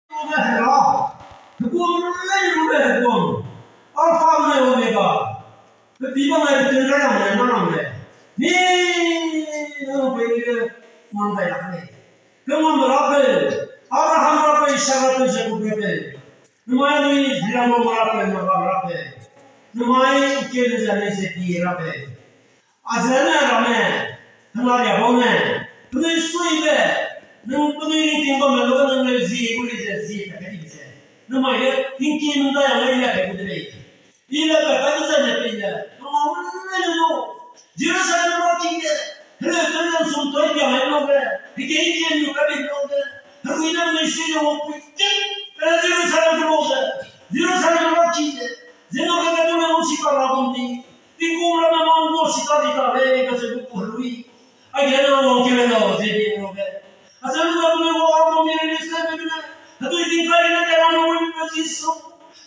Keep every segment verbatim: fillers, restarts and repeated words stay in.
Hera, heguang lei lu le heguang, Alpha ne Omega, pe pi bam ne pe tun rai ram ne na ram le, ni nang pe ni le, man dai lak lei. Pe man rapeu, Abraham rapeu, Isak rapeu, Jakob rapeu, namai ni Hiramomo rapeu, Noa rapeu, namai kele zane ze pi rapeu. A zene ramme, hena ria bau ne, penui suibe, nang penui ringting bamme lu nang leu zi gu lei ze zi pe kai di ze. Namai ge, tingki nang dai a lei le kai gu de lei. I le pe kai de zene pei le, nang ma ne lu. Jerusalem ra ki ge, hele te nang sum toi bia mai lu ge, hege i ke lu kai di lu ge, herui ne penui sui ne wang pui ke, e Jerusalem lu ge, Jerusalem ra ki ge, zeno ge du ne wang si ka ra bam di. Tingkum ramme mang gu si ta di ta lei, kacheu gu herui. Aige ne wangkeu le lau, ze di lu ge. Acheu lu ge penui gu album release tewbe gene, hedui tingkai gene te ramme wangbe Jisu.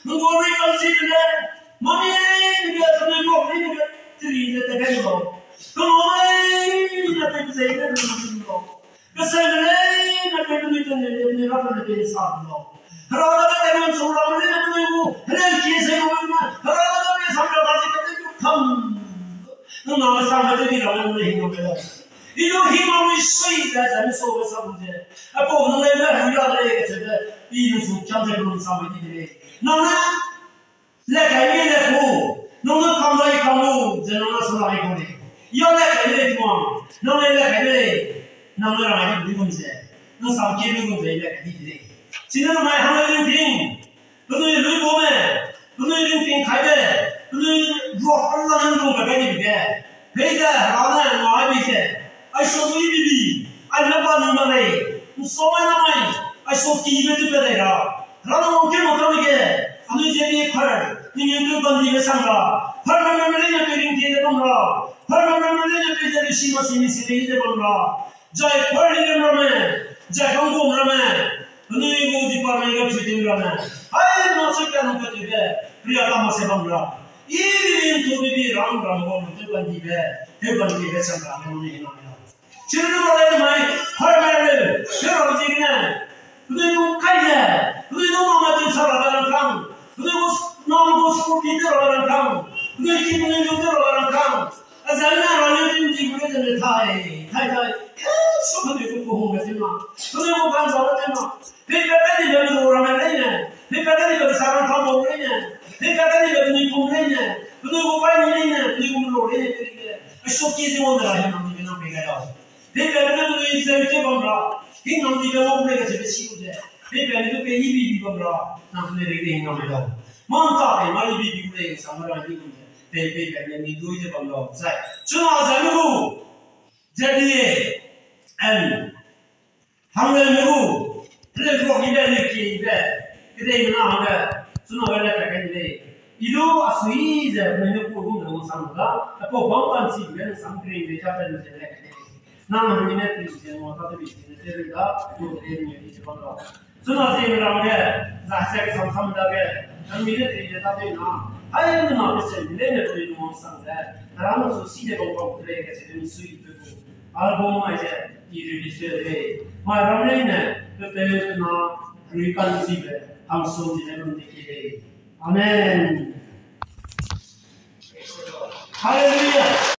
Nang gu herui ka'nchibe le, mami, nige penui gu herui nige, teri ze te gai lau. Kemai, ne tei ze ne lu lau. Keseube leine pe penui tene le penui ramme ne pe sa lau. Hera dage tewang su ramme leine penui gu, heleu kie ze gu me, Hera dage pe sam ra ba zi pe tei gu kam. Nang na me sam me tei di ramme ne hing gu me lau. I lu hing mak mi sui ze ze mi su ge sam ze. Apau nang lei ne hera lei ge ze de, i lu su kiam ze lu sam me di de lei. Nang ne le kai mi le ku, nang ne kam lai kam lu, ze nang ne su lai ku lei. Ya le kai mi lei tuang, nang ne le kai mi lei, nang ne rang di gum ze, nang sam kie di gum ze le kai di de lei. Chine namai hang le ringting, penui lui bau me, penui ringting kai de, penui ruak la nang lu kai di ge. Peize Hera ne ngai bi ze, aisau dui bibi, aime ba ni ma lei, nsau mai namai, aisau kibe tew pe dai ra. Hera ne wangkeu mak tau ge, anui ze ni phar, ning yu tew bam dibe sang ra. Phar me me leine pe ringtie ze bam ra. Phar me me leine pe ze risi ma si mi si lei ze bam ra. Zai phar ning ramme, zai kangkum ramme, penui gu department ge chui ting ramme. Hai na se ka nang pe tewbe, ria ka ma se bam ra. I ringting bibi ram ram bam tew bam dibe, tew bam dibe sang ra me ni na. Chirunne ba lei mai, hai mai lei, tew ra ziegene. Penui gu kai ze, penui gu mama tew sa ra rangkâng, penui gu s-, mama gu scooty tew ra rangkâng, penui ki penui lu tew ra rangkâng. A zane ra leu tew di gu lei zene thai, thai, thai. Ke su penui gu gu hungbe tew ma, penui gu gan ba tew ma. Peipat kedibe lu ramme leine, peipat kedibe sa rangkâng bau leine, peipat kedibe penui kum leine, penui gu pai ni leine, penui gu lu leine, penui ge. Aisau ki ze wang de ra hingnam dibe nang pei gai lau. Peipat ne penui zeu tew bam ra, hingnam dibe wang lei kacheube si lu ze. Peipat ne du pei ibi bi bam ra, nang penui rei de hingnam mai lau. Mang ta pei mai ibi bi gu lei, samra di gu ze. Pei, peipat ne mi dui ze bam lau zai. Chuna zai lu gu, zai di, en. Hangge lu, hele ruak ibe, hele kie ibe, kedeimena hangge, chuna ge le kai kai di lei. I lu a sui ze, penui ne ku gum ne wang sang da, apau bam bam chi be ne sang green de ja pe lu ze le kai di lei. Nang hangge ne tui ze wang ta tebi chi ne te lu da, lu de ni di ze bam lau. Chuna ziemme ram ge, za se kesam sam dage, nang mi ne tui ze ta tew na, hai nang na pe se mi leine penui wang sang ze, Hera nang su si de bam bam de lei kacheube mi sui pe gu. Album mai ze, i release tew de lei. Mai ram leine, pe pe na, rui kan chibe, hangsu chibe bam di ke lei. Amen. Hallelujah.